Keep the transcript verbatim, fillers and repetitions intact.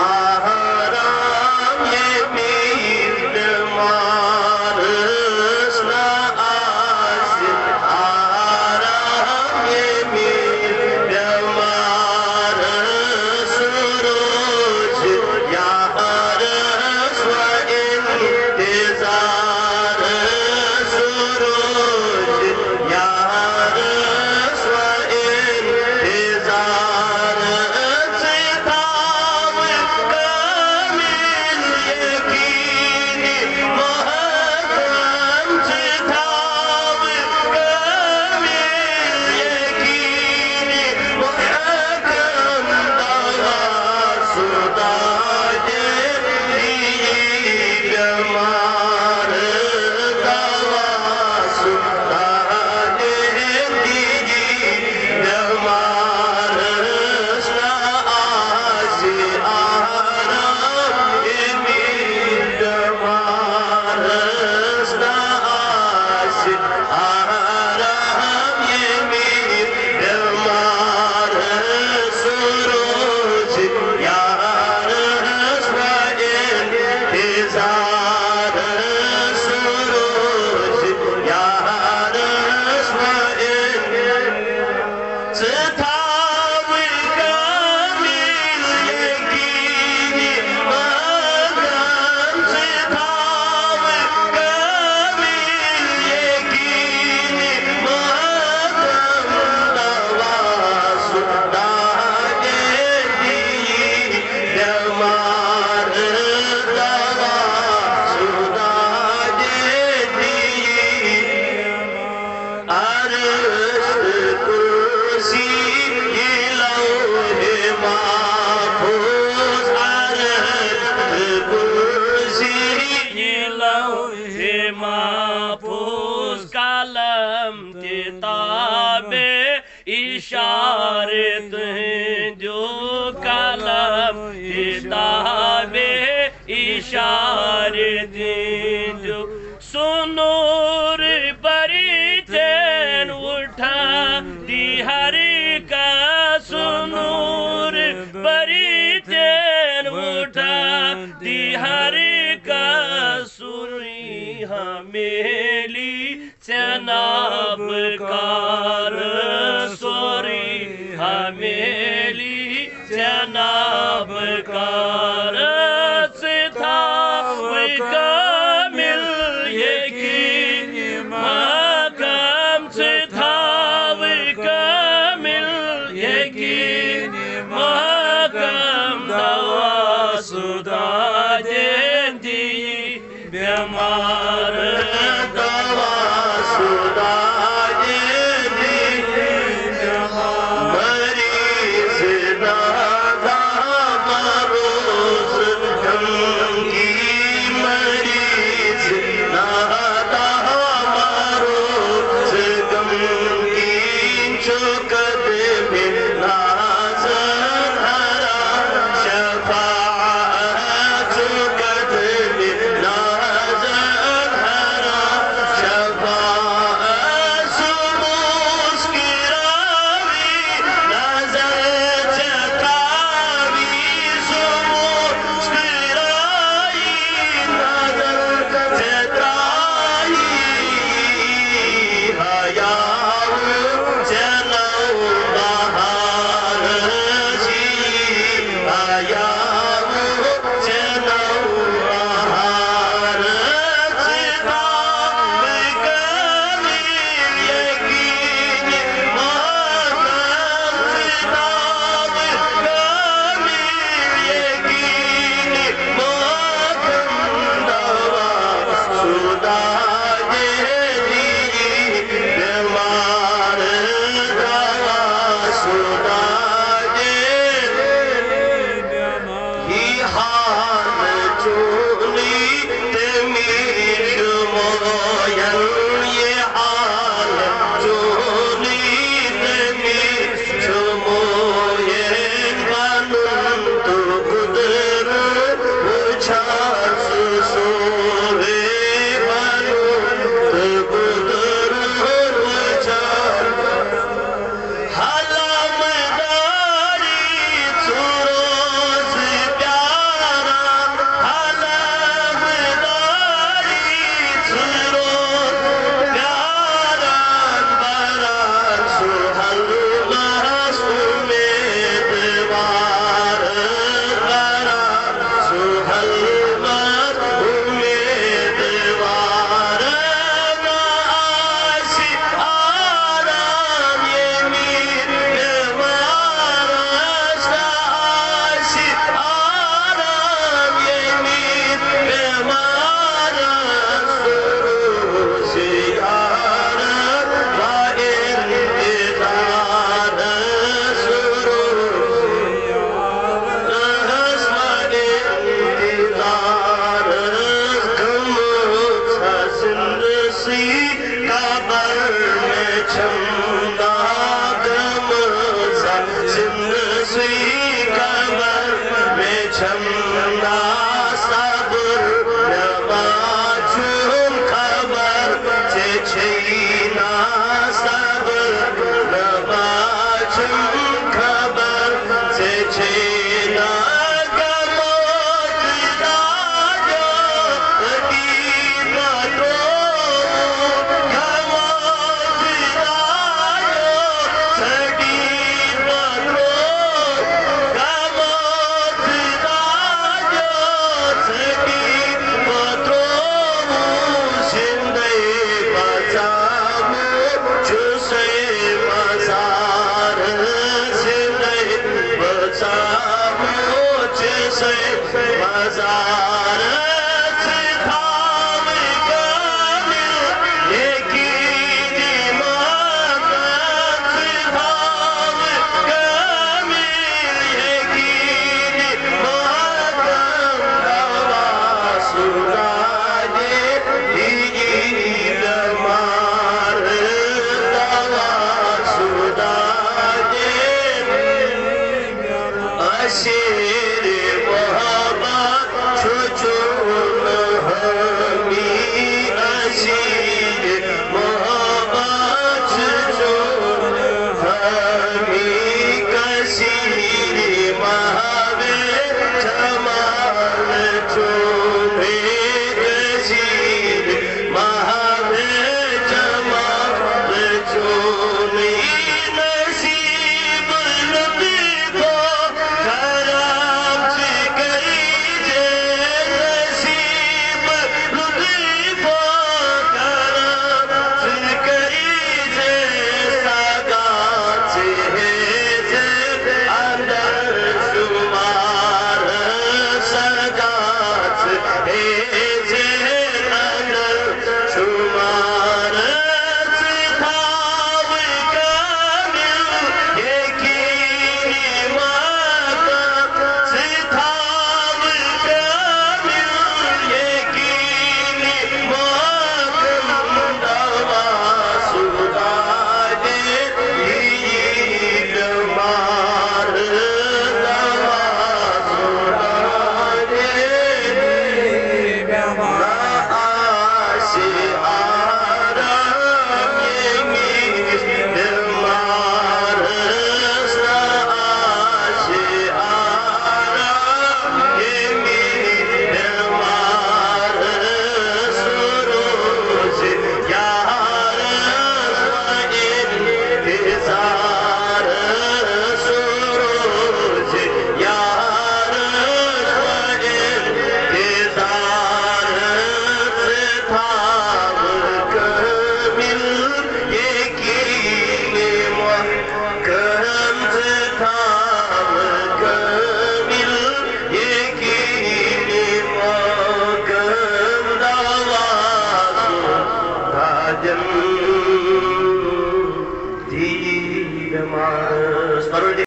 آرام ییٚمہِ بٮ۪مارَس نہ آسہِ، آرام ییٚمہِ بٮ۪مارَس روزِ یارَس وۄنۍ اِنتظار، سُہ روزِ یارَس وۄنۍ اِنتظار۔ ژٕ تھاو کٲمِل یقیٖن محکم، ژٕ تھاو کٲمِل یقیٖن محکم، دوا سُہ دادِ دِیہِ بٮ۪مار، دوا سُہ دادِ دِیہِ بٮ۪مارَس نہ آسہِ آرام، ییٚمہِ بٮ۪مارَس نہ آسہِ آرام، ییٚمہِ بٮ۪مارَس روزِ یارَس وۄنۍ اِنتظار، سُہ روزِ یارَس وۄنۍ اِنتظار۔ ژٕ تھاو کٲمِل یقیٖن محکم، ژٕ تھاو کٲمِل یقیٖن محکم، دوا سُہ دادِ دِیہِ بٮ۪مار، دوا سُہ دادِ دِیہِ عرش تہٕ کرسی، یہِ لوحِ محفوظ، عرش تہٕ کرسی، یہِ لوحِ محفوظ، قلم تہِ تابع اِشارٕ تُہٕنٛدیُک، قلم تہِ تابع اِشارٕ تُہٕنٛدیُک۔ سُہ نوٗر پٔرِتھ اُٹھان دی ہر کانٛہہ، سُہ نوٗر پٔرِتھ اُٹھان دی ہر کانٛہہ، سُرٕے ہمیلی ژےٚ نابہٕ کار، سورُے ہمیلی ژےٚ نابہٕ کار۔ ژٕ تھاو کٲمِل یقیٖن محکم، ژٕ تھاو کٲمِل یقیٖن محکم، دوا سُہ دادِ دِیہِ بٮ۪مار، دوا سُہ دادِ دِیہِ بٮ۪مار۔ مریض ناداں بھروسہٕ غمگیٖن، مریض ناداں بھروسہٕ غمگیٖن، چھُ قدمِ نازن حرام شفاعت، چھُ قدمِ نازن حرام مزار ژٕ تھاو کٲمِل یقیٖنی ماتم، ژٕ تھاو کٲمِل یقیٖنی ماتم۔ دوا سُدادے دیٖدی دمار، دوا سُدادے اَسہِ